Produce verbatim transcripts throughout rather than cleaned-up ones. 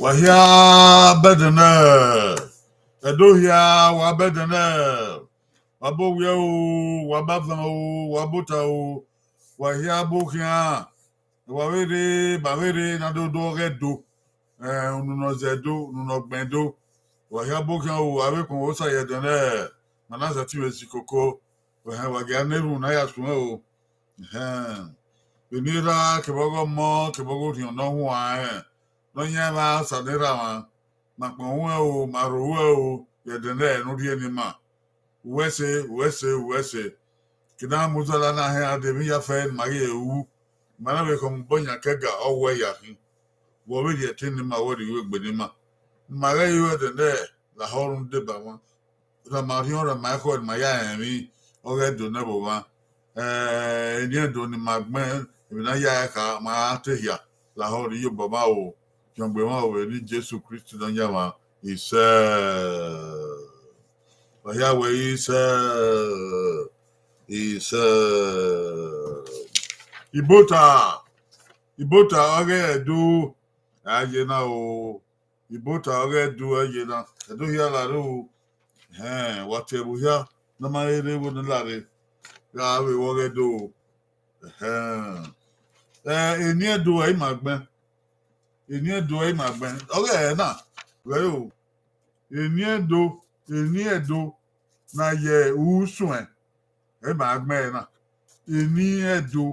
Wa hia bẹdẹ nẹ, Ẹdo hia, wa bẹdẹ nẹ, wa bọ owiẹ o, wa bọ avan o, wa bọ ota o, wa hia bọ okhian, wa vbe rre, ma vbe rre, ne a do do ọghe Ẹdo, eh, unu ne ọ zẹ Ẹdo, unu ne ọ gbẹn Ẹdo, wa hia bọ okhian o, avbe ekhuan Osa ye ẹdẹ nẹ, ma na sẹtin vbe si koko, ẹhẹn, wa gia na erhunmwu ne a ya suẹn o. Ẹhẹn. Vbene erha kevbe ọghe ọmọ kevbe ọghe orhiọn ne ọ huanrẹn, ne ọ yan emwa Osa ne erha mwa, ma kpọn ruẹn o, ma rho ruẹ o, ye ẹdẹ nẹ ne u rhie ne ima. Uwẹ ẹse, uwẹ ẹse, uwẹ ẹse. Ke ne a mu zala na hẹn a de emwi ya fẹ ne ima ghi ru, ima na vbe khọn mu obọ yan kẹga, ọ wẹ ya khin. Vbe ọ vbe rhie ẹtin ne ima, vbe ọ rhie iwegbe ne ima. Ma ghẹ ye ru ẹdẹ nẹ lahọ rhunmwuda eba mwa. Ra ma rhiọn, ra ma khọ, ma ya rẹn emwi ọghe Ẹdo nẹ vbe mwa. Eh, eni Ẹdo ne ima gbẹn, emwi ne a ya ẹre kha, ma ra te hia lahọ rhie iyobọ mwa o, khian gbe mwa o, vbe eni Jesu Kristi Nọyaẹnmwa, isẹ. Wa hia wẹ isẹ, isẹ. Ibota, Ibota ọghe Ẹdo, a ye na o. Ibota ọghe Ẹdo, a ye na. Ẹdo hia la ro. Ẹhẹn, wa tie ẹvbo hia, ne ọ ma rre vbene ọ la rre. Gha vbe vbe ọghe Ẹdo. Ẹhẹn. Eh, eni Ẹdo ẹ i ma gbẹn. Eni Ẹdo ẹ i ma gbẹn. Ọghe ẹre na, wẹ o. Eni Ẹdo, eni Ẹdo ne a ye usuẹn, ẹ i ma gbẹn ẹre na. Eni Ẹdo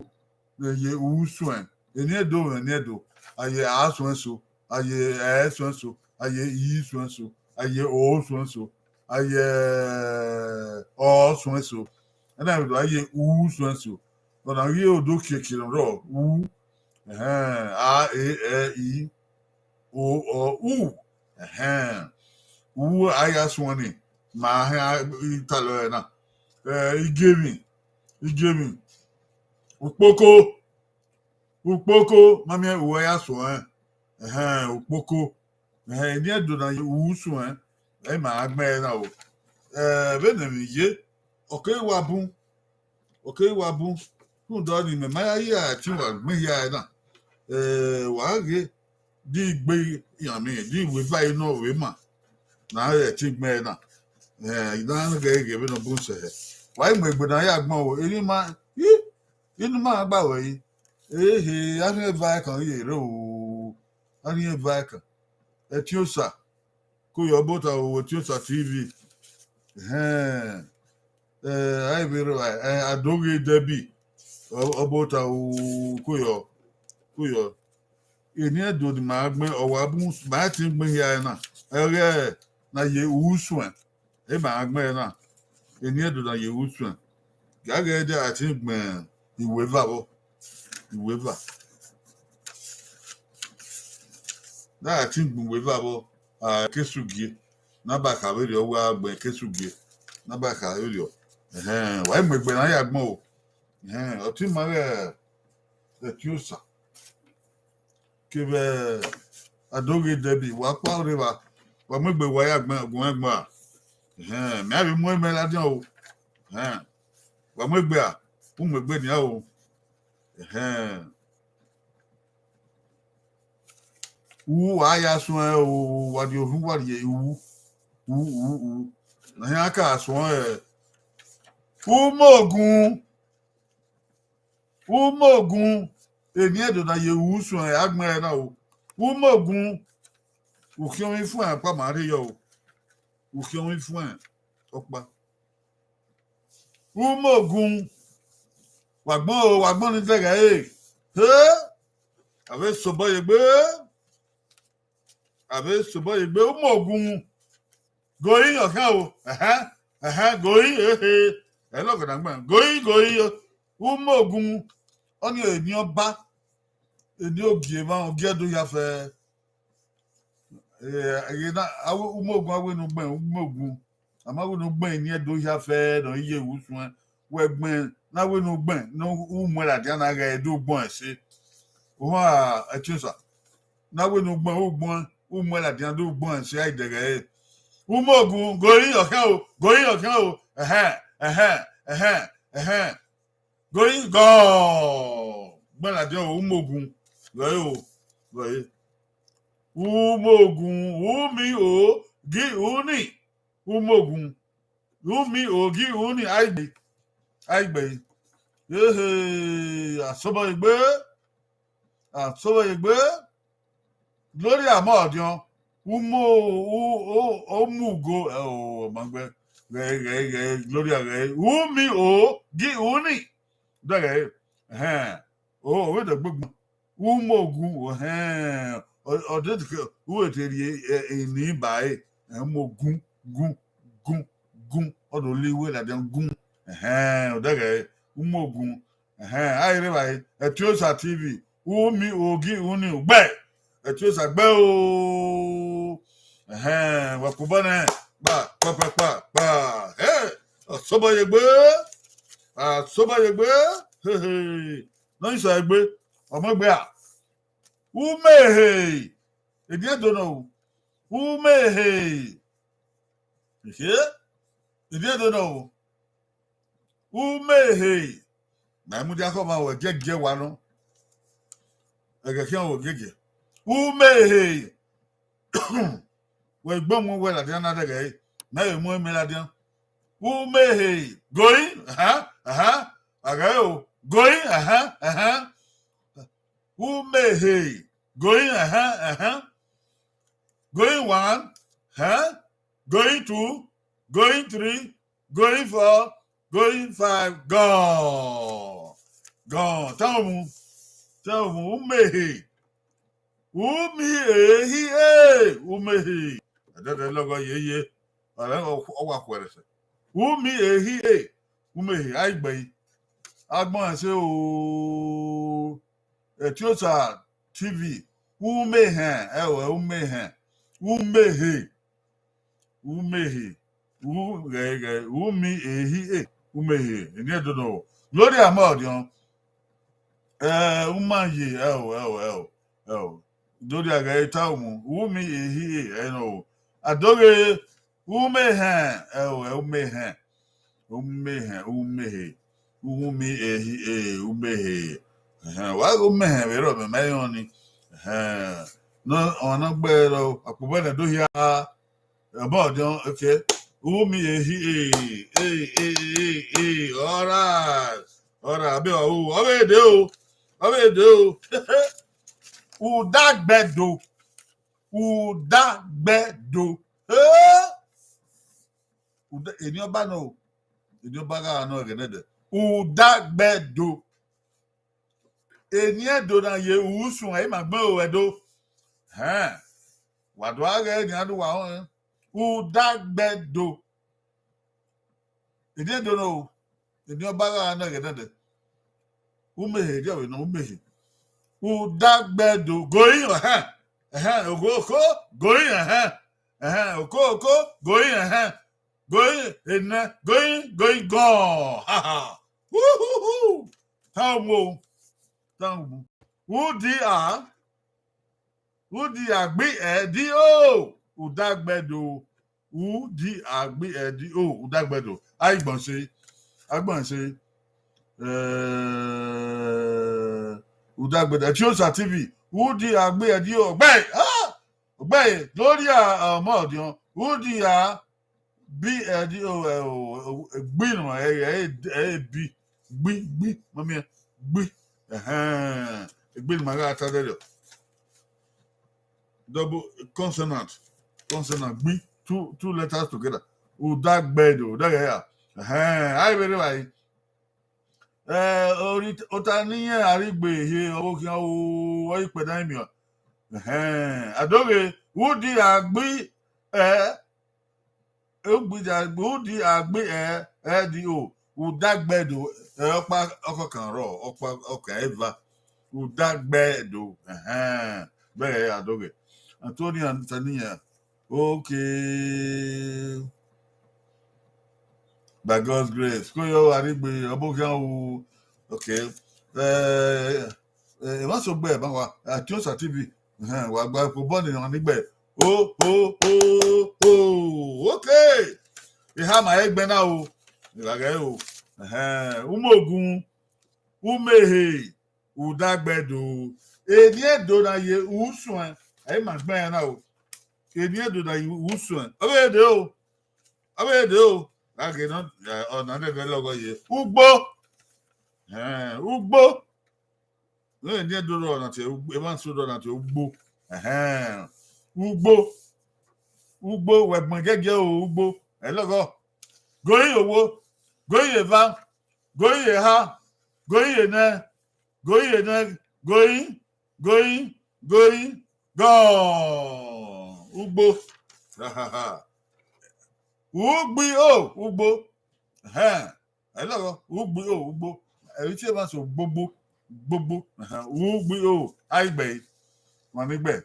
ne a ye usuẹn, eni Ẹdo mwẹ eni Ẹdo, a ye a suẹn so, a ye ẹ suẹn so, a ye i suẹn so, a ye o suẹn so, a ye ọ suẹn so. Ẹna vbe do a ye u suẹn so. Ọna ghi odo kiekie ne ọ rrọọ, u. Ẹhẹn, a, e, ẹ, i, o, ọ, u. Ẹhẹn. U a ya suẹn ni, ma hẹn a, I talọ ẹre na. Eh, igiemwi, igiemwi. Ukpoko, ukpoko, ma miẹn u a ya suẹn. Ẹhẹn, ukpoko. Ẹhẹn, eni Ẹdo na ye usuẹn, ẹ i ma gbẹn ẹre na o. Eh, vbene emwi ye, ọ keghi wa bun, ọ keghi wa bun. Rhunmwuda ọnii, mẹ ma ya ye ẹtin wa gbẹn hia ẹre na. Eh, wa ghe, de igbe iran miẹn, de iweva nọ vbe ma, ne a rẹtin gbẹn ẹre na. Eh, I na ghẹ ghe vbene ọ bun sẹ hẹ. Wa i mu egbe ne a ya gbẹn o, eni ma, i, inu ma gba wẹ yi. Ehe, a rhiẹn eva ẹkan ye rre o. A rhiẹn eva ẹkan. Ẹtin Osa, ko yọ Obota o, Ẹtin Osa T V. Ẹhẹn. Eh, a i vbe rre, eh, Adoghe Debbie, ọ, Obota o, ko yọ, ko yọ. Eni Ẹdo ne ima gbẹn, ọ wa bun, ma ẹtin gbẹn hia ẹre na. Ẹghẹ ne a ye usuẹn, ẹ i ma gbẹn ẹre na. Eni Ẹdo ne a ye usuẹn. Ghẹ ghẹ de a ẹtin gbẹn iweva vbọ. Iweva. Ne a ẹtin gbẹn iweva vbọ, a, ekesugie. Ne a ba kha vberriọ, wa gbẹn ekesugie. Ne a ba kha vberriọ. Ẹhẹn, wa i mu egbe ne a ya gbẹn o. Ẹhẹn, ọtẹn ima ghẹ Ẹtin Osa. Kevbe Adoghe Debbie, wa kpa rre evba, wa mu egbe wa ya gbẹn, gu mwẹ gbẹn a. Ẹhẹn, mẹ a vbe mu ẹmwẹ ladian o. Ẹhẹn, wa mu egbe a, u mu egbe nian o. Ẹhẹn. U wa ya suẹn o, wa rhie orhu, wa rhie u, u, u, u. Ne a ka suẹn, ẹ, u mu ogun, u mu ogun, Eni Ẹdo na ye usuẹn, a gbẹn ẹre na o. U mu ogun, u khian ọmwa ifuẹn ọkpa ma rre yọ o. U khian ọmwa ifuẹn ọkpa. U mu ogun, wa gbọn o, wa gbọn ni dẹghẹ ẹre. He, a vbe sobọ ye egbe. A vbe sobọ ye egbe, u mu ogun. Gori yọ khian o. Ẹhẹn, ẹhẹn, gori, ehe. Ẹ lọghọ na gbẹn. Gori, gori, u mu ogun. Ọnii eni ọba, eni ogie emwa, ogie Ẹdo hia fẹ. Eh, ẹghẹ na, a wẹ u mu ogun, a wẹ ne u gbẹn, u mu ogun. A ma wẹ ne u gbẹn Eni Ẹdo hia fẹ ne ọ i ye usuẹn. Wẹ gbẹn, ne a wẹ ne u gbẹn, ne u muẹn ladian na ghẹ do gbọn ẹse. Ohan Ẹtin Osa. Ne a wẹ ne u gbẹn, u gbẹn, u muẹn ladian do gbọn ẹse, a i dẹghẹ ẹre. U mu ogun, gori yọ khian o, gori yọ khian o. Ẹhẹn, ẹhẹn, ẹhẹn, ẹhẹn. Gori gọ. Gbẹn ladian o, u mu ogun. Gọ ẹre o, gọ ẹre. Umogun, u mi o gi u ni. Umogun, u mi o gi u ni, aigbe, aigbe. Ehe, asobọ egbe, asobọ egbe. Gloria ma ọdiọn, u mu, u, u, u mu ugo, ẹ o, ọ ma gbe, ghẹ, ghẹ, ghẹ, Gloria ghẹ, u mi o gi u ni. Dẹ ghẹ, ẹhẹn, o, o vbe dẹ gbegbe. Umogun, ẹhẹn, ọ, ọ de ke, u vbe te rhie, ẹ, eni ba ẹre, ẹ, umogun, gun, gun, gun, ọ do li iwe ladian gun, ẹhẹn, ọ dẹ ghẹ, umogun, ẹhẹn, a i rre evbare, Ẹtiosa T V, u mi o gi u ni ugbẹ, Ẹtiosa gbẹ o, ẹhẹn, wa kobọ nẹ, kpa, kpa, kpa, kpa, kpa, ẹ, asobọ ye egbe, asobọ ye egbe, hehe, ne ọ sẹ egbe, ọ mu egbe a. Umehe. Ediẹdo nọ o. Umehe. Ehe. Ediẹdo nọ o. Umehe. Ma i mudia khọ ma wẹ giẹgiẹ wa nọ. Ẹghẹ khian wẹ giẹgiẹ. Umehe. Wẹ gbe mu wẹ ladian na dẹghẹ. Mẹ vbe mu eme ladian. Umehe. Going. Aha. Aha. Agha o. Going. Aha. Aha. Umehe. Going, uh-huh, uh-huh. Going one, huh? Going two, going three, going four, going five. Gone. Gone. Tell me. Tell me. Umehe. U mi e hi e. Umehe. Ẹdẹdẹ lọghọ yeye. Ọ wa khuẹrhẹ sẹ. U mi e hi e. Umehe. A i gbe yi. Agbọn ẹse o. Ẹtiosa T V, umehẹn, ẹo, umehẹn, umehe, umehe, u ghẹ ghẹ, u mi e hi e, umehe, eni Ẹdo nọ. Gloria ma ọdiọn, ẹ, u ma ye, ẹo, ẹo, ẹo, ẹo, Gloria ghẹ ta umu, u mi e hi e, ẹnọ o. Adoghe, umehẹn, ẹo, ẹ, umehẹn. Umehẹn, umehe, u mi e hi e, umehe. Ẹhẹn, wa ghe umehẹn vbe rrọọ, mẹ ma rẹn ọnii. Ẹhẹn, ne ọmwa ne ọ gbe ẹre rrọọ, akpobọ nẹ do hia, ẹbọ ọdiọn, okay. U mi e hi e, e, e, e, e, all right, all right, abẹ ọ ru, ọ vbe dee o, ọ vbe dee o. Udagbẹdo, udagbẹdo. Eh! Uda-, eni ọba nọ o, eni ọba gha nọ ẹghẹ nẹdẹ. Udagbẹdo. Eni Ẹdo na ye usun, ẹ i ma gbẹn oro Ẹdo. Hẹn, wa do gha ghẹ eni a do wa rẹn. Udagbẹdo. Eni Ẹdo nọ o, eni ọba gha nọ ẹghẹ nẹdẹ. Umehe, erriọ vbe nọ, umehe. Udagbẹdo, going, ẹhẹn, ẹhẹn, okoko, going, ẹhẹn, ẹhẹn, okoko, going, ẹhẹn, going, enẹ, going, going, gone. Ha, ha. Uhuhu. Thank you. Thank you. U di a, u di a gbe ẹ di o. Udagbẹdo. U di a gbe ẹ di o. Udagbẹdo. A i gbọn ẹse. A gbọn ẹse. Eh, Udagbẹdo. Ẹtiosa T V. U di a gbe ẹ di o. Ọgbẹe. Ah! Ọgbẹe. Gloria, ọmọ ọdiọn. U di a bi ẹ di o, ẹ, o, o, gbi nọ, ẹ, ẹ, ẹ, bi, gbi, gbi, ma miẹn, gbi. Ẹhẹn, egbe ne ima gha ta dẹrriọ. Double consonant, consonant, gbi, two, two letters together. Udagbẹdo, udaghẹ ya. Ẹhẹn, a i vbe rre evbare. Eh, ori-, ota ne irẹn a rhie gbe ehe, ọvbokhan o, ọ i kpẹdẹ miẹn. Ẹhẹn, adoghe, u di a gbe ẹ, u di a gbe, u di a gbe ẹ, ẹ di o, udagbẹdo, ẹ, ọkpa ọkọkan rrọọ, ọkpa ọkẹn eva, udagbẹdo, ẹhẹn, vbe ẹre adoghe. Antonio ta ne irẹn, okay. By God's grace. Ko yo arigbe, ọbokhian o. Okay. Eh, eh, emwa so gbe, ba wa, Atiosa T V. Ẹhẹn, wa gba kpo bọ ni, ni gbe. O, o, o, o. Okay. Eha ma egbe na o. Ira ghe o. Ẹhẹn, umogun, umehe, udagbẹdo. Eni Ẹdo na ye usuẹn. Ẹ i ma gbẹn na o. Eni Ẹdo na i usuẹn. Ọ vbe de o. Ọ vbe de o. Gha ghe nọ, ọna nẹdẹ lọghọ ye. Ugbo. Ẹhẹn, ugbo. Eni Ẹdo rọ na tie ugbo, emwa so rọ na tie ugbo. Ẹhẹn. Ugbo. Ugbo, wẹ gbọn giẹgiẹ o, ugbo. Ẹ lọghọ. Goi ye owo, goi ye eva, goi ye eha, goi ye enẹ, goi ye enẹ, goi, goi, goi, gọ. Ugbo. Ugbi o, ugbo. Ẹhẹn. Ẹ lọghọ, ugbi o, ugbo. Ẹ i tie emwa so gbogbo, gbogbo. Ẹhẹn. Ugbi o, a i gbe ẹe. Wa ni gbe ẹe.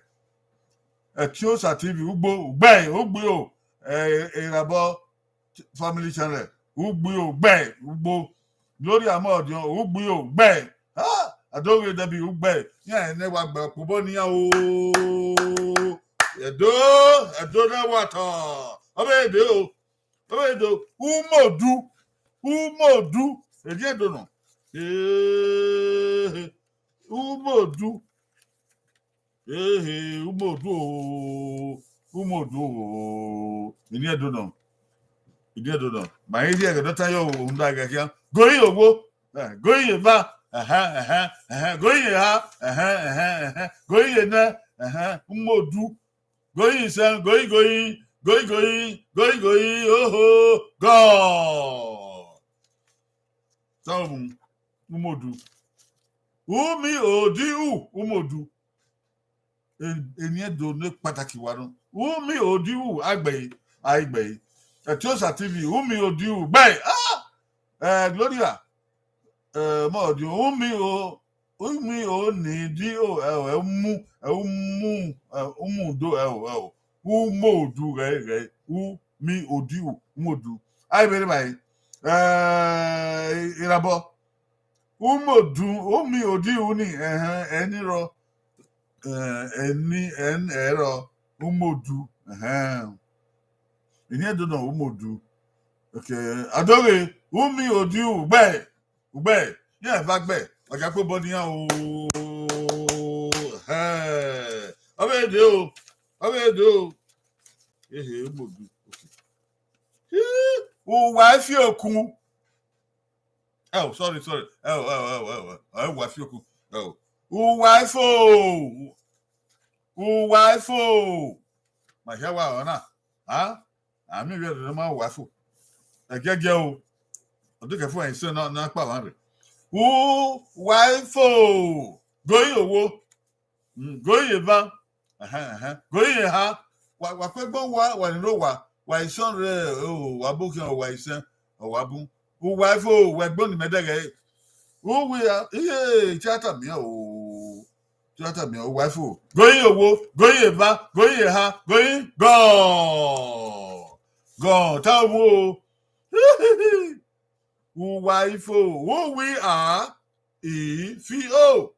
Etiosa T V, ugbo, ugbe ẹe, ugbi o. Ẹ, Erabọ Family Channel, ugbi o, ugbe ẹe, ugbo. Gloria Amọdiọn, ugbi o, ugbe ẹe. Ah, Adoghe Debbie, ugbe ẹe. Iran ne wa gbe ọkpobọ ne iran o. Ẹdo, Ẹdo ne wa tọ. Ọ vbe de o. Ọ vbe de o. Umodu, umodu. Eni Ẹdo nọ. Eh, umodu. Ehe, umodu o, umodu o. Eni Ẹdo nọ. Eni Ẹdo nọ. Ma i rhie ẹghẹ ne ọ ta yọ o, rhunmwuda ẹghẹ khian. Goi ye owo, eh, goi ye eva, ẹhẹn, ẹhẹn, ẹhẹn, goi ye eha, ẹhẹn, ẹhẹn, ẹhẹn, goi ye enẹ, ẹhẹn, umodu. Goi ye isẹn, goi, goi, goi, goi, goi, goi, oho, gọ. Sa omu, umodu. Umi odi u, umodu. E-, Eni Ẹdo ne kpataki wa nọ. Umi odi u, a gbe ẹe, a i gbe ẹe. Etiosa T V, umi odi u, gbe ẹe. Ah! Eh, Gloria, eh, Amọdiọn, umi o, umi o ni di o, ẹ o, ẹ u mu, ẹ u mu, ẹ u mu do, ẹ o, ẹ o. Umodu ghẹ, ghẹ, umi odi u, umodu. A i vbe rre ba ẹe. Eh, Erabọ. Umodu, umi odi u ni, ẹhẹn, ẹni rọ, eh, ẹni, ẹn-, ẹrọ, umodu, ẹhẹn. Eni Ẹdo nọ umodu. Okay, Adoghe, umi odi u, gbe ẹe, ugbe ẹe, iran eva gbe ẹe, ọ ya kpe obọ ne iran o. Ẹhẹn. Ọ vbe de o, ọ vbe de o. Ehe, umodu. Okay. Uwa efiokun. Oh, sorry, sorry. Oh, oh, oh, oh, oh. Oh, uwa efiokun. Oh. Uwa ifo. Uwa ifo. Ma hia wa ọna. Ha? Ami vbe ẹdẹ ma uwa ifo. Ẹgiẹgiẹ o. Ọ dẹkẹ fo ẹse na, na kpa mwa rre. Uwa ifo. Goi ye owo. Mm, goi ye eva. Ẹhẹn, ẹhẹn. Goi ye eha. Wa, wa kue gbọn wa, wa ni rre owa. Wa isọn rre, o, wa bu khian, wa isẹn, ọ wa bun. Uwa ifo, wa ẹgbọn ni mẹ dẹghẹ. Uwi a, iye, theatre miẹn o. Theatre miẹn, uwa ifo. Goi ye owo, goi ye eva, goi ye eha, goi gọ. Gọ, ta owu o. Uwa ifo, uwi a, i fi o.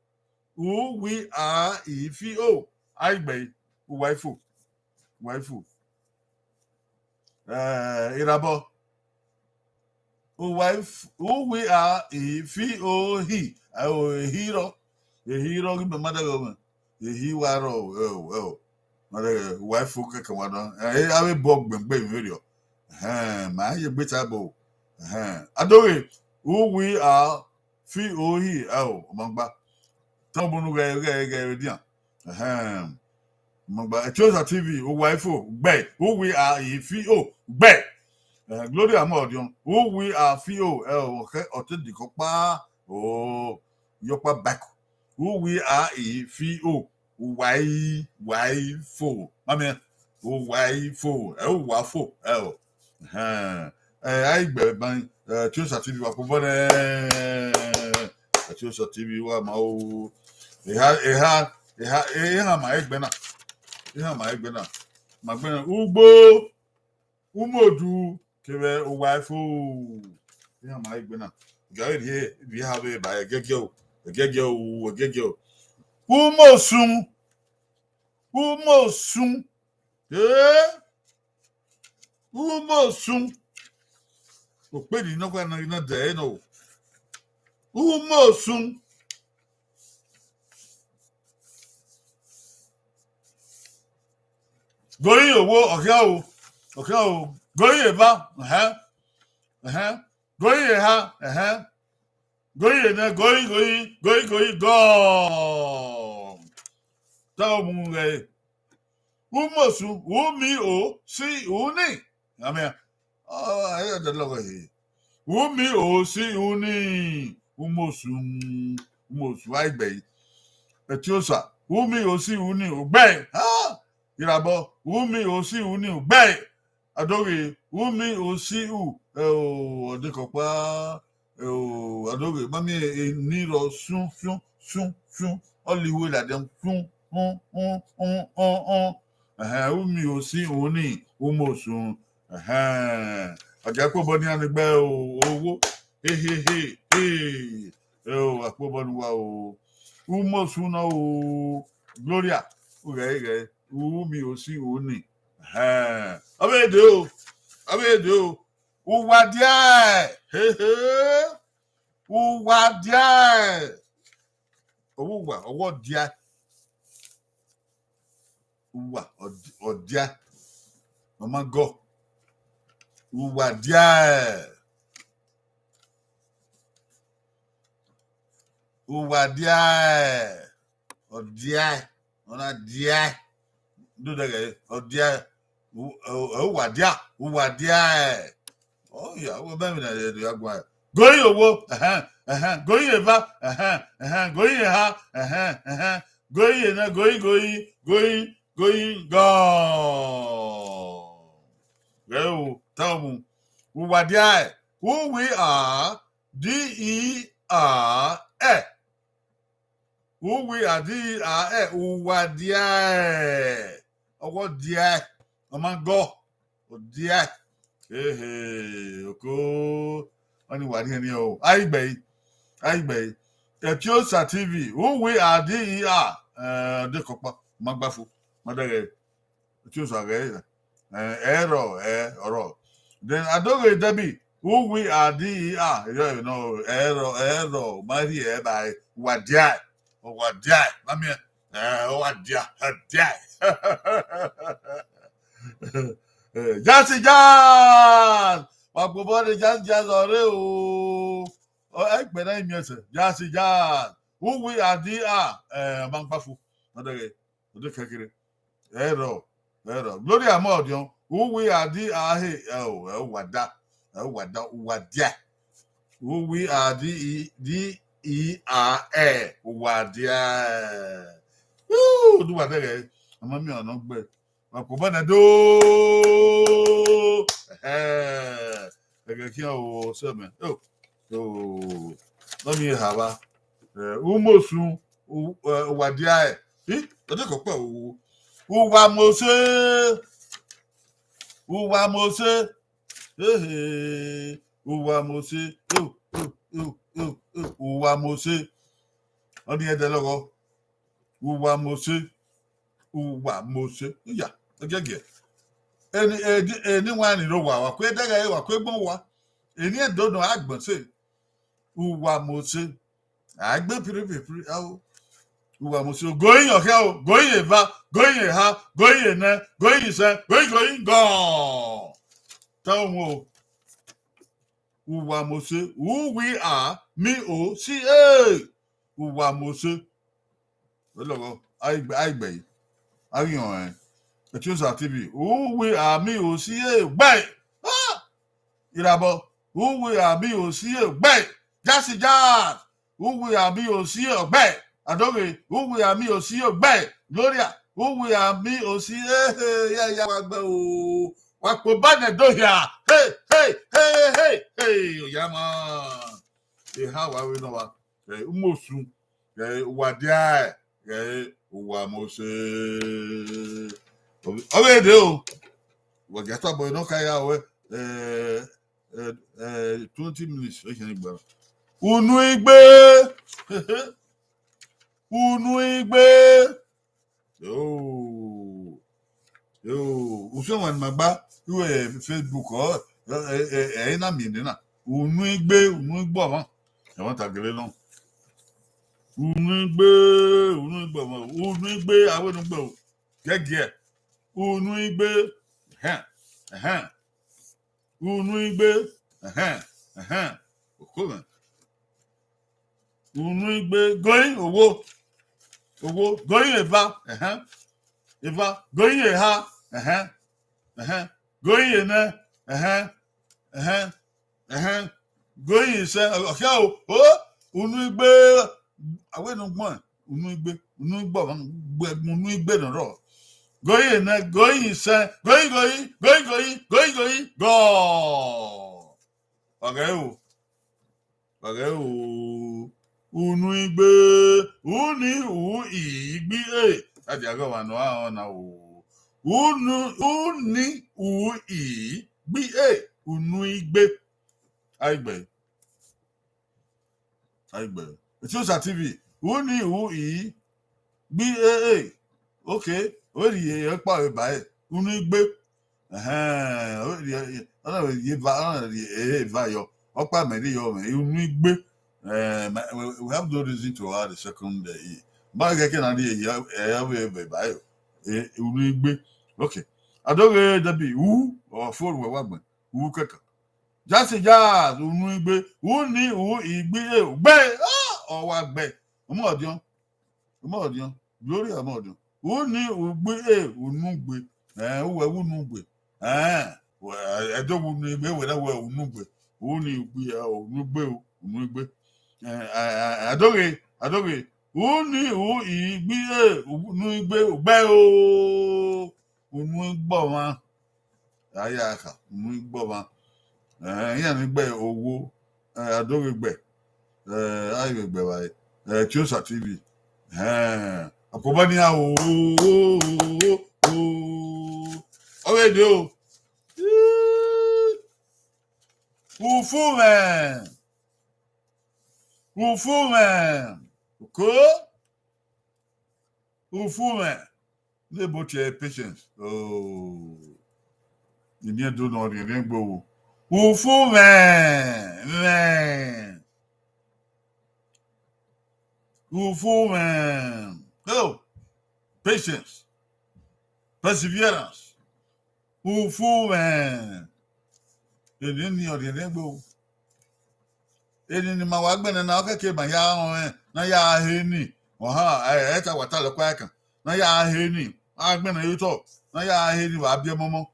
Uwi a, i fi o. A i gbe ẹe, uwa ifo. Uwa ifo. Eh, Erabọ. Uwa if-, uwi a, i fi o hi. Ẹ o, ehi rọ. Ehi rọ ghi mẹ ma dẹghẹ mwẹ. Ehi wa rọ, ẹ o, ẹ o. Ma dẹghẹ, uwa ifo kẹkẹ wa nọ. Ẹ, avbe bọ gbẹngbẹn vberriọ. Ẹhẹn, ma ye gbe ta ẹbọ o. Ẹhẹn. Adoghe, uwi a, fi o hi, ẹ o, ọ ma gba. Tọn bunu ghẹ, ghẹ, ghẹ vbe dian. Ẹhẹn. Ọ ma gba. Etiosa T V, uwa ifo, gbe. Uwi a, i fi o, gbe. Ẹhẹn, Gloria Amọdiọn, uwi a, fi o, ẹ o, ọkhẹ, ọ te dikọ kpa. O, yọkpa back. Uwi a, i fi o. Uwa i, uwa ifo. Ma miẹn, uwa ifo. Ẹ uwa fo. Ẹ o. Ẹhẹn. Ẹ, a i gbe ẹe ban, ẹ, Etiosa T V wa kpo obọ nẹ. Etiosa T V wa ma o. Eha, eha, eha, eha ma egbe na. Eha ma egbe na. Ma gbe na. Ugbo. Umodu kevbe uwa ifo. Iran ma egbe na. Gare rhie, rhie ha vbe ba ẹgẹgẹ o, ẹgẹgẹ o, ẹgẹgẹ o. Umosun. Umosun. Eh? Umosun. Okpedi nọkhua na, na dẹ ẹre nọ o. Umosun. Gori ye owo, ọ khian o, ọ khian o. Gori ye eva, ẹhẹn, ẹhẹn. Gori ye eha, ẹhẹn. Gori ye nẹ, gori, gori, gori, gori, gọ. Te u mu ghẹ. Umosun, u mi o, si u ni. Amẹ, ọ, ẹ dẹ lọghọ he. U mi o, si u ni. Umosun, umosun, a i gbe yi. Ẹtiosa, u mi o, si u ni, ugbẹe. Ha! Irabọ, u mi o, si u ni, ugbẹe. Adoghe, u mi o, si u, ẹ o, ọdekọkpa, ẹ o, adoghe, ma miẹn eni rrọọ sun, sun, sun, sun, ọ la iwe ladian, sun, un, un, un, un, un. Ẹhẹn, u mi o, si u ni, umosun. Ẹhẹn, ọ dia kpe obọ nian ni gbe o, owo, he, he, he, he. Ẹ o, a kpe obọ ne uwa o, umosun nọ o, Gloria, u ghẹ, ghẹ, u mi o, si u ni. Ẹhẹn, ọ vbe dee o, ọ vbe dee o. Uwa dia ẹe, he, he. Uwa dia ẹe. Ọ vbe uwa, ọ vbe ọ dia ẹe. Uwa, ọ di-, ọ dia ẹe. Ọ ma gọ. Uwa dia ẹe. Uwa dia ẹe. Ọ dia ẹe. Ọ na dia ẹe. Do dẹghẹ, ọ dia ẹe. U-, u-, uwa dia, uwa dia ẹe. Ọ ya, wẹ bẹn vbe na rhie do ya guan ẹe. Gori ye owo, ẹhẹn, ẹhẹn. Gori ye eva, ẹhẹn, ẹhẹn. Gori ye eha, ẹhẹn, ẹhẹn. Gori ye nẹ, gori, gori, gori, gori, gọ. Ghẹ o, ta mu. Uwa dia ẹe. U wi a, di i a, ẹe. U wi a, di i a, ẹe, uwa dia ẹe. Ọ vbe ọ dia ẹe. Ọ ma gọ. Ọ dia ẹe. Ehe, oko. Ọni wa rhie ni o. A i gbe yi. A i gbe yi. Etiosa T V. U wi a, di i a. Eh, dekọkpa. Ma gba fu. Ma dẹghẹ. Etiosa ghẹ, eh, ẹrọ, ẹ, ọrọ. Then Adoghe Debbie, u wi a, di i a, ẹrọ, ẹrọ, ma rhie ẹe ba ẹe, uwa dia ẹe, uwa dia ẹe, ma miẹn, eh, uwa dia, dia ẹe. Eh, Jazzy Jazz, wa gbobọ rre Jazzy Jazz ọre o. Ọ, ẹgbẹ na i miẹn sẹ, Jazzy Jazz, u wi a, di a, eh, ma gba fu, ma dẹghẹ. Odekẹkẹre. Ẹrọ, ẹrọ. Gloria Amọdiọn, u wi a, di a, he, ẹ o, ẹ o, uwa da, ẹ o, uwa da, uwa dia. U wi a, di i, di i a, ẹ, uwa dia. Woo, do uwa dẹghẹ. Ọ ma miẹn ọnọ gbe. Wa kobọ nẹ do. Ẹhẹ. Ẹghẹ khian o, sẹ mẹ. O, o, nọ miẹn eha vba. Eh, umosun, u-, eh, uwa dia ẹe. Ih, ọ dekọ kpẹ o. Uwa mose. Uwa mose. Ehe. Uwa mose. O, o, o, o, o, uwa mose. Ọni ẹdẹ lọghọ. Uwa mose. Uwa mose. Iya, ẹgẹgiẹ. Eni, eni, eni wa ni rre owa, wa kue dẹghẹ, wa kue gbọn owa. Eni ẹdẹ nọ agbọn se. Uwa mose. A gbe piripiri, ao. Uwa mose. Ogoyin ọkhẹ o, goyin eva, goyin eha, goyin enẹ, goyin isẹ, goyin, goyin gọn. Tẹ ohun o. Uwa mose. U wi a, mi o, si e. Uwa mose. Olọghọ, a i gbe, a i gbe yi. A ghi họn ẹn. Etiosa T V. U wi a, mi o, si e, gbe. Ah! Irabọ. U wi a, mi o, si e, gbe. Jazzy Jazz. U wi a, mi o, si e, gbe. Adoghe. U wi a, mi o, si e, gbe. Gloria. U wi a, mi o, si e, he, ya, ya, wa gbe o. Wa kpo ba nẹ do hia. Hey, hey, hey, hey, hey. Oya ma. Eha wa vbe nọ wa. Eh, umosun, eh, uwa dia, eh, uwa mose. Ọ vbe, ọ vbe dee o. Wa gia tobọ nọ ka ya wẹ, eh, eh, eh, twenty minutes, ẹ khian gba. Unu igbe. Unu igbe. Yo. Yo, usun wa ni ma gba, iwe Facebook, ọ, ẹ, ẹ, ẹ, ẹ na miẹn nena. Unu igbe, unu igbe ọmwa. Ẹmwata gele nọ. Unu igbe, unu igbe ọmwa. Unu igbe, avbe unu igbe o. Gẹgiẹ. Unu igbe. Ẹhẹn, ẹhẹn. Unu igbe. Ẹhẹn, ẹhẹn. Okhuo mwẹ. Unu igbe. Goi owo. Owo. Goi eva. Ẹhẹn. Eva. Goi eha. Ẹhẹn, ẹhẹn. Goi enẹ. Ẹhẹn, ẹhẹn, ẹhẹn. Goi isẹ. Ọkhia o. O, unu igbe. Awe ne ugbọn, unu igbe, unu igbe ọmwa, gbe unu igbe nọ rọ. Goi enẹ, goi isẹ, goi goi, goi goi, goi goi, gọ. Wa ghẹ o. Wa ghẹ o. Unu igbe, uni u i gbi e. A dia ghe ọmwa nọ a, ọ na o. Unu, uni u i gbi e, unu igbe. Aigbe. Aigbe. Etiosa T V. Uni u i gbi e e. Okay. Ọ rhie ọkpa vbe ba ẹre. Unu igbe. Ẹhẹn, ọ rhie, ọ na vbe rhie eva, ọ na rhie eva yọ. Ọkpa mẹ rhie yọ mwẹ, unu igbe. Eh, my, we, we have no reason to add a second, eh, e. Ma ghẹ ke na rhie e, eh, vbe, vbe ba ẹre. Eh, unu igbe. Okay. Adoghe Debbie, u, ọ fo ruẹ wa gbẹn. U kẹkan. Jasi Jazz, unu igbe. Uni u i gbi e, gbe. Ah, ọ wa gbe. Ọmọ ọdiọn. Ọmọ ọdiọn. Gloria ọmọ ọdiọn. Uni u gbi e, unu gbe. Eh, uwẹ unu gbe. Eh, wẹ, ẹdẹ unu igbe, wẹ na wẹ unu gbe. Uni u gbi e, unu gbe o, unu gbe. Eh, eh, eh, adoghe, adoghe. Uni u i gbi e, unu igbe, gbe o. Unu igbe ọmwa. A ya kha, unu igbe ọmwa. Eh, iran ni gbe owo, eh, adoghe gbe. Eh, a i vbe gbe evbare. Eh, Etiosa T V. Eh, ọkobọ ni a o, o, o, o. Ọ vbe de o. Ufu mwẹ. Ufu mwẹ. Oko. Ufu mwẹ. Ne bo tie Patience. Oh. Eni Ẹdo nọ rhiẹnrhiẹn gbe owo. Ufu mwẹ, mwẹ. Ufu mwẹ. Oh. Patience. Perseverance. Ufu mwẹ. Eni ni ọ rhiẹnrhiẹn gbe owo. Eni ne ima wa gbẹnnẹ na, ọ kẹke ma ya rọnmwẹ, na ya he ni. Ọhan, ẹ, ẹ ta wa ta lẹ ọkpa ẹkan. Na ya he ni, a gbẹnnẹ ye otọ, na ya he ni vbe a biẹ mọmọ.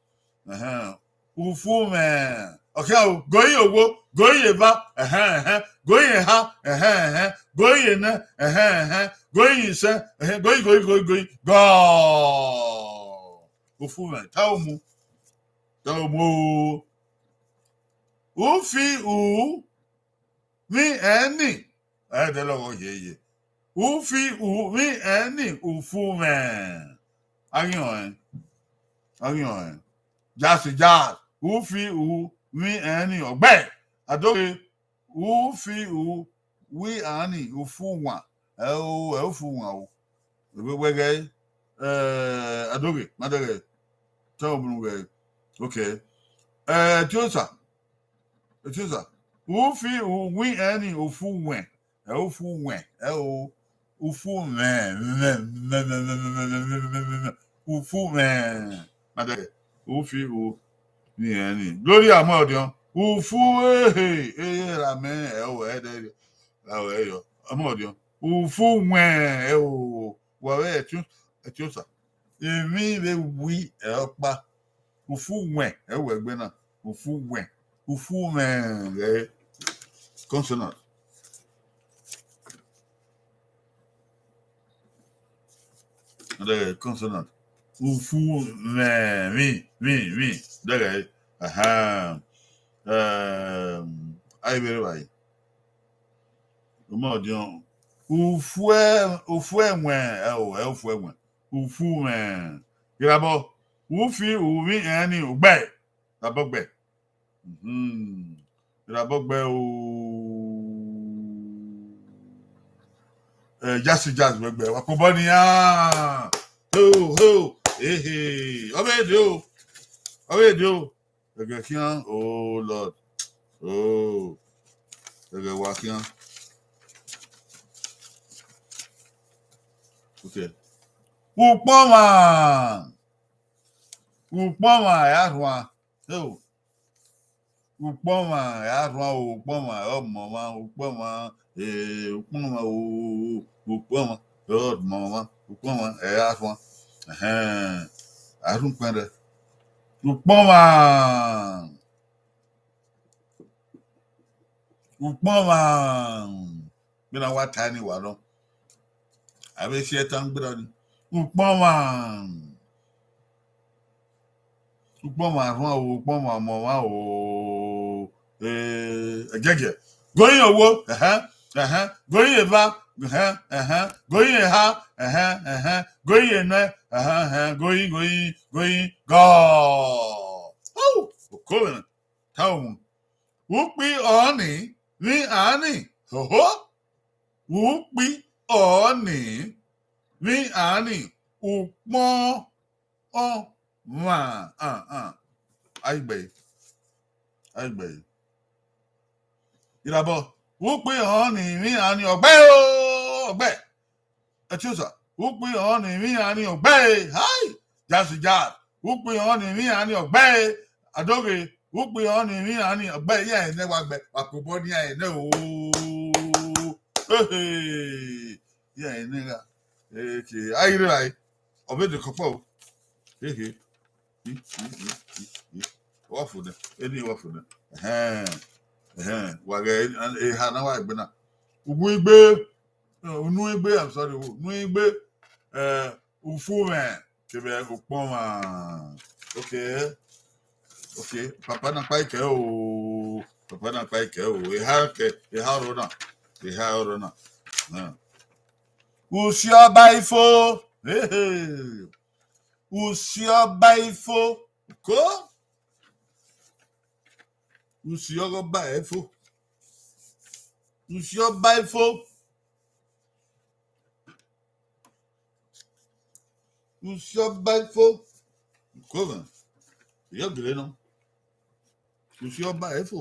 Ẹhẹn. Ufu mwẹ. Ọkhia o, goi owo, goi eva, ẹhẹn, ẹhẹn, goi eha, ẹhẹn, ẹhẹn, goi enẹ, ẹhẹn, ẹhẹn, goi isẹ, ẹhẹn, goi, goi, goi, goi, gọ. Ufu mwẹ, ta umu. Ta umu o. Ufi u, vbi ẹni. Ẹdẹ lọghọ yeye. Ufi u, vbi ẹni, ufu mwẹ. A ghi rẹn. A ghi rẹn. Jasi Jazz. Ufi u, vbi ẹni, ọgbẹe. Adoghe. Ufi u, vbi ani, ufu wan. Ẹ o, ẹ ufu wan o. Wẹ ghẹ, eh, adoghe, ma dẹghẹ. Tell me wẹ. Okay. Eh, Etiosa. Etiosa. Ufi u, vbi ẹni, ufu wẹn. Ẹ ufu wẹn. Ẹ o, ufu wẹn, wẹn, wẹn. Ufu wẹn. Ma dẹghẹ. Ufi u, vbi ẹni. Gloria ọmọ ọdiọn. Ufu ehe, ehe ra mẹ, ẹ o, ẹ dẹ. Ra wẹ yọ. Ọmọ ọdiọn. Ufu wẹn, ẹ o. Wa vbe Etio-, Etiosa. Emwi vbe wi ẹ ọkpa. Ufu wẹn, ẹ wẹ egbe na. Ufu wẹn. Ufu wẹn, ẹ, consonant. Dẹghẹ consonant. Ufu mwẹ, vbi, vbi, vbi. Dẹghẹ. Ahan. Ehm, a i vbe rre evbare. Ọmọ ọdiọn. Ufuẹ, ufuẹ wẹn, ẹ o, ẹ ufuẹ wẹn. Ufu mwẹ. Irabọ. Ufi, u, vbi, ẹni, ugbẹ. Irabọ gbẹ. Mhm. Irabọ gbẹ o. Eh, Jasi Jazz wẹ gbẹ. Wa kobọ nian. Ho, ho. Ehe. Ọ vbe de o. Ọ vbe de o. Ẹghẹ khian. Oh, Lord. Oh. Ẹghẹ wa khian. Okay. Ukpọn mwa. Ukpọn ọmwa ẹre a rhuan. Eo. Ukpọn ọmwa ẹre a rhuan o, ukpọn ọmwa ẹre ọ mọ ọmwa, ukpọn ọmwa, eh, ukpọn ọmwa o, ukpọn ọmwa ẹre ọ mọ ọmwa, ukpọn ọmwa ẹre a rhuan. Ẹhẹn, a rhunmwuda. Ukpọn ọmwa. Ukpọn ọmwa. Vbene a wa ta ni wa nọ. A vbe si ẹtan gberra ni. Ukpọn ọmwa. Ukpọn ọmwa rhuan o, ukpọn ọmwa mọ ọmwa o. Eh, ẹjẹjẹ. Goyin owo, ẹhẹn, ẹhẹn. Goyin eva, ẹhẹn, ẹhẹn. Goyin eha, ẹhẹn, ẹhẹn. Goyin enẹ, ẹhẹn, ẹhẹn. Goyin, goyin, goyin, gọ. Au, oko mwẹ na. Ta owu. Ukpi ọnii vbe ani, hoho. Ukpi ọnii vbe ani, ukpọn ọmwa. Ah, ah. Aigbe. Aigbe. Irabọ. Ukpi ọnii vbe ani, ọgbe o, ọgbe. Ẹtiosa, ukpi ọnii vbe ani, ọgbe, hai, Jasi Jasi, ukpi ọnii vbe ani, ọgbe, Adoghe, ukpi ọnii vbe ani, ọgbe, iran ne wa gbe, wa kobọ ne iran ne o. Ehe, iran ne gha. Eke, a i rre rae, ọ vbe de kọkpọ o. Ehe. I, i, i, i, i. Wa fo nẹ, eni wa fo nẹ. Ẹhẹn, ẹhẹn, wa ghẹ eha na wa egbe na. Uwu igbe, eh, unu igbe, I'm sorry, unu igbe, eh, ufu mwẹ, kevbe ukpọn ọmwa. Okay. Okay, papa na kpa ikẹ o, papa na kpa ikẹ o, eha kẹ, eha ọrọ na, eha ọrọ na. Eh. Usi ọba ifo, hehe. Usi ọba ifo, ko. Usi ọba ifo. Usi ọba ifo. Usi ọba ifo. Ko vẹ. Yọ gele nọ. Usi ọba ifo.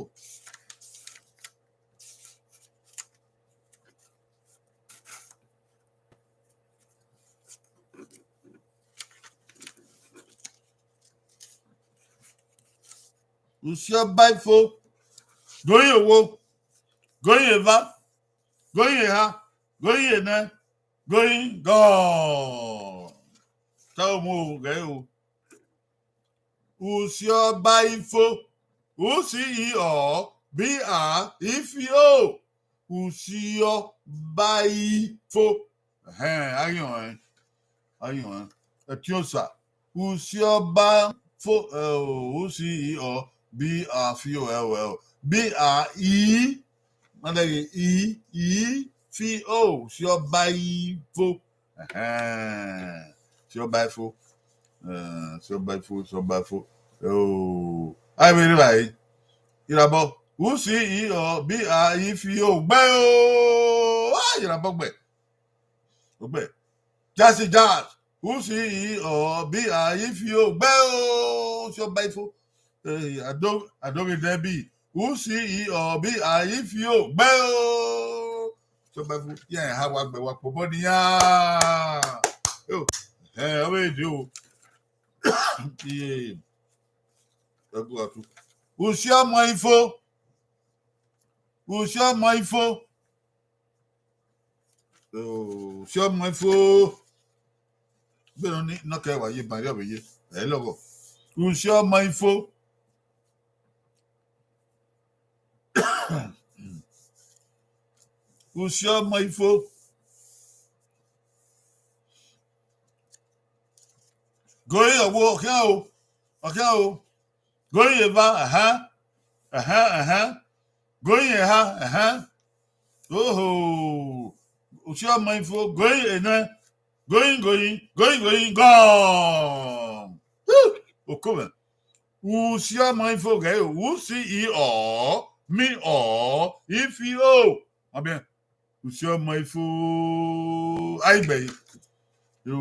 Usi ọba ifo, goyin owo, goyin eva, goyin eha, goyin enẹ, goyin gọ. Ta omu ghẹ o. Usi ọba ifo, U C E O B A I F O. Usi ọba ifo. Ẹhẹn, a yọn ẹn. A yọn ẹn. Ẹtiosa. Usi ọba fo, eh, U C E O B A F O L L. B A I, ma dẹ ghe I, I F O. Usi ọba ifo. Ẹhẹn. Usi ọba ifo. Eh, usi ọba ifo, usi ọba ifo. Oh. A i vbe rre evbare. Irabọ. U C E O B A I F O. Gbe o. Ah, irabọ gbe. Ogbe. Jasi Jasi. U C E O B A I F O. Gbe o. Usi ọba ifo. Eh, Ado, Adoghe Debbie. U C E O B A I F O. Gbe o. Usi ọba ifo. Iran eha wa gbe wa kpobọ nian. Yo. Eh, ọ vbe de o. Iye. Ẹgu atu. Usi ọma ifo. Usi ọma ifo. Oh, usi ọma ifo. Bẹrẹ ni, nọ kẹ wa ye, ba rhie ọvbe ye. Ẹ lọghọ. Usi ọma ifo. Usi ọma ifo. Goyin owo, ọkhian o. Ọkhian o. Goyin eva, ẹhẹn. Ẹhẹn, ẹhẹn. Goyin eha, ẹhẹn. Oho. Usi ọma ifo, goyin enẹ. Goyin, goyin, goyin, goyin, gọ. Huh! Oko mwẹ. Usi ọma ifo ghẹ o. U C E O, M E O, I F O. Ma biẹ. Usi ọma ifo. A i gbe ẹre. Yo.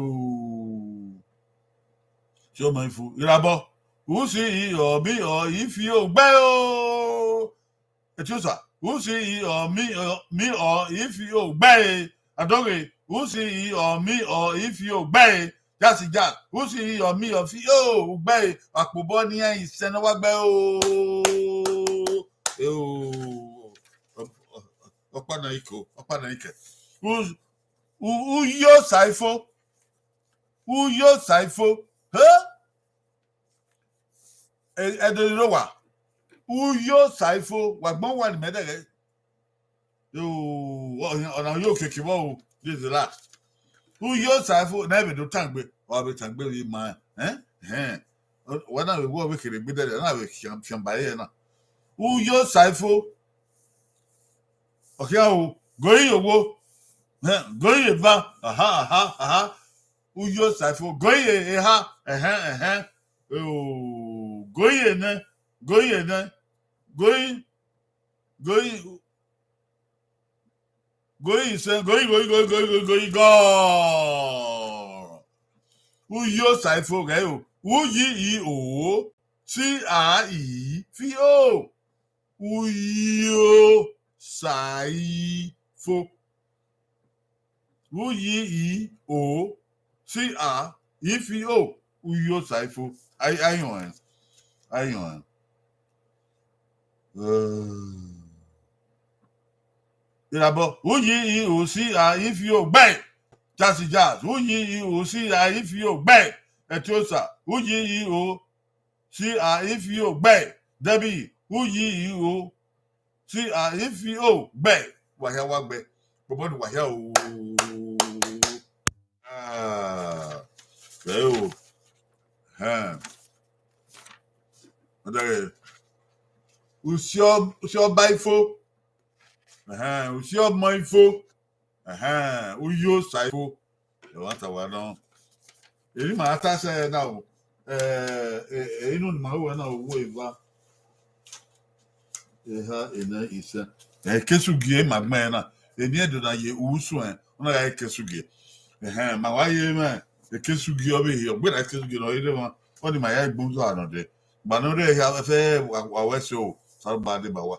Usi ọma ifo. Irabọ. U C E O B O I F O. Gbe o. Etiosa. U C E O M E O, M E O I F O. Gbe ẹre. Adoghe. U C E O M E O I F O. Gbe ẹre. Jasi Jasi, usi yọ mi yọ fi o, ugbẹre, akpobọ ne iran isẹn ne ọ wa gbe o. Eo, ọkpa na iko, ọkpa na ike. U, u, u yo sa ifo. U yo sa ifo. He? Ẹ, ẹdẹrẹ wa. U yo sa ifo, wa gbọn wa ni mẹ dẹghẹ. Yo, ọ, ọna yo keke vbọ o, this is the last. U yo sa ifo, na vbe do tangbe, ọ vbe tangbe vbe ima, eh? Eh. Wa na vbe wọ vbe kere gbe dẹdẹ, na vbe fian, fian ba ye na. U yo sa ifo. Ọ khian o, goi ye owo. Eh, goi ye eva, aha, aha, aha. U yo sa ifo, goi ye eha, ẹhẹn, ẹhẹn. O, goi ye nẹ, goi ye nẹ, goi, goi, goi isẹn, goi, goi, goi, goi, goi, goi, gọ. U yo sa ifo ghẹ o. U yi i o, si a i fi o. U yo sa ifo. U yi i o, si a i fi o. U yo sa ifo. Ai, ai yọn ẹn. Ai yọn ẹn. Eh. Irabọ, u yi i o, si a i fi o, gbẹ. Jasi Jasi, u yi i o, si a i fi o, gbẹ. Ẹtiosa, u yi i o, si a i fi o, gbẹ. Debbie, u yi i o, si a i fi o, gbẹ. Wa hia wa gbẹ. Bọbọ ni wa hia o. Ah, ẹ o. Ẹhẹn. Ọ dẹghe, usi ọ-, usi ọba ifo. Ẹhẹn, usi ọmọ ifo. Ẹhẹn, u yo sa ifo. Ẹmwata wa nọ. Eni ma ta sẹ na o. Eh, eh, eh, inu ni ma wẹ na o, wo eva. Eha, enẹ, isẹ. Ekesugie ma gbẹn na. Eni Ẹdo na ye usun, ọ na gha ekesugie. Ẹhẹn, ma wa ye mwẹ, ekesugie ọ vbe hia, ọ gbe na ekesugie nọ, ọ rre mwa, ọ ni ma ya gbe uzu anọ dẹ. Gba nọ rre hia fẹ wa, wa wẹ so, Osanobua deba wa.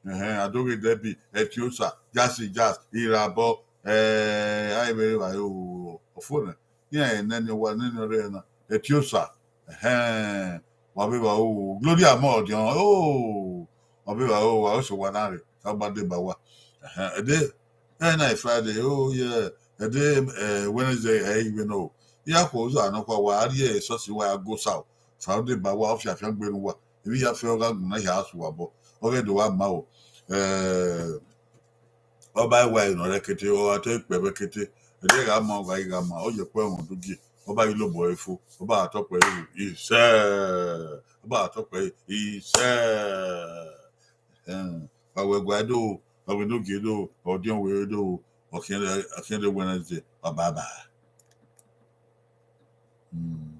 Ẹhẹn, Adoghe Debbie, Ẹtiosa, Jasi Jasi, Irabọ, eh, a i vbe re evbare o, ọfo nẹ. Iran nene wa, nene rre na, Ẹtiosa, ẹhẹn, wa vbe evbare o, Gloria mọ ọdiọn, o, wa vbe evbare o, wa ọse wa na rre, Osanobua deba wa. Ẹhẹn, ẹdẹ, ẹ na Friday, o, yeah, ẹdẹ, eh, Wednesday, ẹ i vbe nọ o. Iran khuo uza nọkhua, wa rrie esọsi, wa ya go sa o. Osanobua deba wa, ọ fiafian gbe ne uwa. Emwi ya fe ọgha gun na hia su wa bọ. Ọ ghẹ do wa ma o. Eh, ọba i wa nọ rẹkete, ọ gha te kpẹ vbe kete. Ẹdẹ gha ma, ọ gha i gha ma, ọ ye kpẹ ọmọ do gie. Ọba i lobọ ẹre fo, ọba gha tọ kpẹ ẹre, isẹ. Ọba gha tọ kpẹ ẹre, isẹ. Ẹhẹn, wa wẹ ẹguae do, wa wẹ enogie do, ọdiọn wẹ do, ọ khian, ọ khian de Wednesday, bye bye. Hmm.